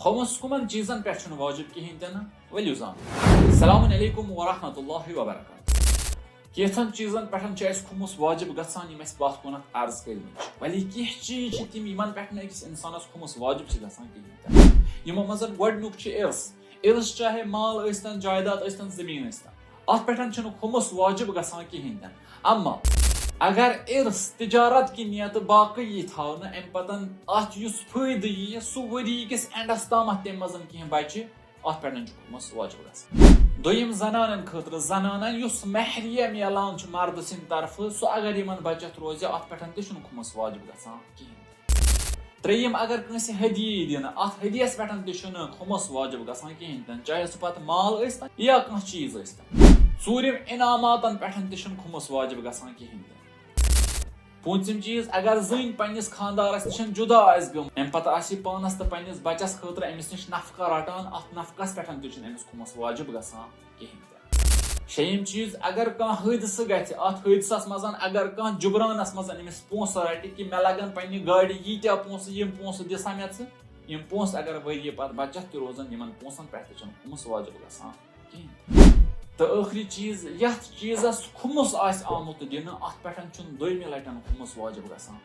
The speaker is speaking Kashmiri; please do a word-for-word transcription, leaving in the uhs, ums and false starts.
خُمُس کُمن چیٖزن پٮ۪ٹھ چھُنہٕ واجب کِہیٖنۍ تہِ نہٕ؟ ؤلِو زانو۔ السلام علیکم ورحمۃ اللہ وبرکاتہ۔ کینٛژن چیٖزن پٮ۪ٹھ چھُ اَسہِ خُمُس واجب گژھان، یِم اَسہِ پتھ کُنتھ عرض کٔرمٕتۍ چھِ، ولی کینٛہہ چیٖز چھِ تِم، یِمن پٮ۪ٹھ نہٕ أکِس اِنسانس خُمُس واجب چھِ گژھان کِہیٖنۍ تہِ نہٕ۔ یِمو منٛز گۄڈٕنیُک چھُ ارث۔ ارث چاہے مال ٲسۍتن، جایداد ٲسۍتن، زٔمیٖن ٲسۍتن، اتھ پٮ۪ٹھ چھُنہٕ خُمُس واجب گژھان کِہیٖنۍ تہِ نہٕ۔ اما اگر ارث تجارت کہِ نیتہٕ باقٕے یی تھاونہٕ، امہِ پتہٕ اتھ یُس فٲیدٕ یِیہِ، سُہ ؤری کِس اینڈس تامتھ تمہِ منٛز کینٛہہ بچہِ، اتھ پٮ۪ٹھ چھُ خُمُس واجب گژھان۔ دوٚیِم، زنانن خٲطرٕ، زنانن یُس مہریہ میلان چھُ مردٕ سٕنٛدِ طرفہٕ، سُہ اگر یِمن بچت روزِ، اتھ پٮ۪ٹھ تہِ چھُنہٕ خُمُس واجب گژھان کِہیٖنۍ تہِ۔ ترٛیٚیِم، اگر کٲنٛسہِ ہدیہِ یی دِنہٕ، اتھ ہدیس پٮ۪ٹھ تہِ چھُنہٕ خُمُس واجب گژھان کِہیٖنۍ تہِ نہٕ، چاہے سُہ پتہٕ مال ٲسۍ تن یا کانٛہہ چیٖز ٲسۍ تن۔ ژوٗرِم، انعاماتن پٮ۪ٹھ تہِ چھُنہٕ خُمُس واجب گژھان کِہیٖنۍ تہِ نہٕ۔ پوٗنٛژِم چیٖز، اگر زٔنۍ پننِس خانٛدارس نِش جُدا آسہِ گٔمٕژ، امہِ پتہٕ آسہِ یہِ پانس تہٕ پننِس بچس خٲطرٕ أمِس نِش نفقہٕ رٹان، اتھ نفقس پٮ۪ٹھ تہِ چھُنہٕ أمِس خُمُس واجب گژھان کِہیٖنۍ تہِ۔ شیٚیِم چیٖز، اگر کانٛہہ حٲدثہٕ گژھِ، اتھ حٲدثس منٛز اگر کانٛہہ جبرانس منٛز أمِس پونٛسہٕ رٹہِ کہِ مےٚ لگن پننہِ گاڑِ ییٖتیٛاہ پونٛسہٕ، یِم پونٛسہٕ دِ سا مےٚ ژٕ، یِم پونٛسہٕ اگر ؤرۍ یہِ پتہٕ بچت تہِ روزن، یِمن پونٛسن پٮ۪ٹھ تہِ چھُنہٕ خُمُس واجب گژھان کِہیٖنۍ۔ تہٕ ٲخری چیٖز، یتھ چیٖزس خُمُس آسہِ آمُت دِنہٕ، اتھ پٮ۪ٹھ چھُنہٕ دوٚیمہِ لٹہِ خُمُس واجب گژھان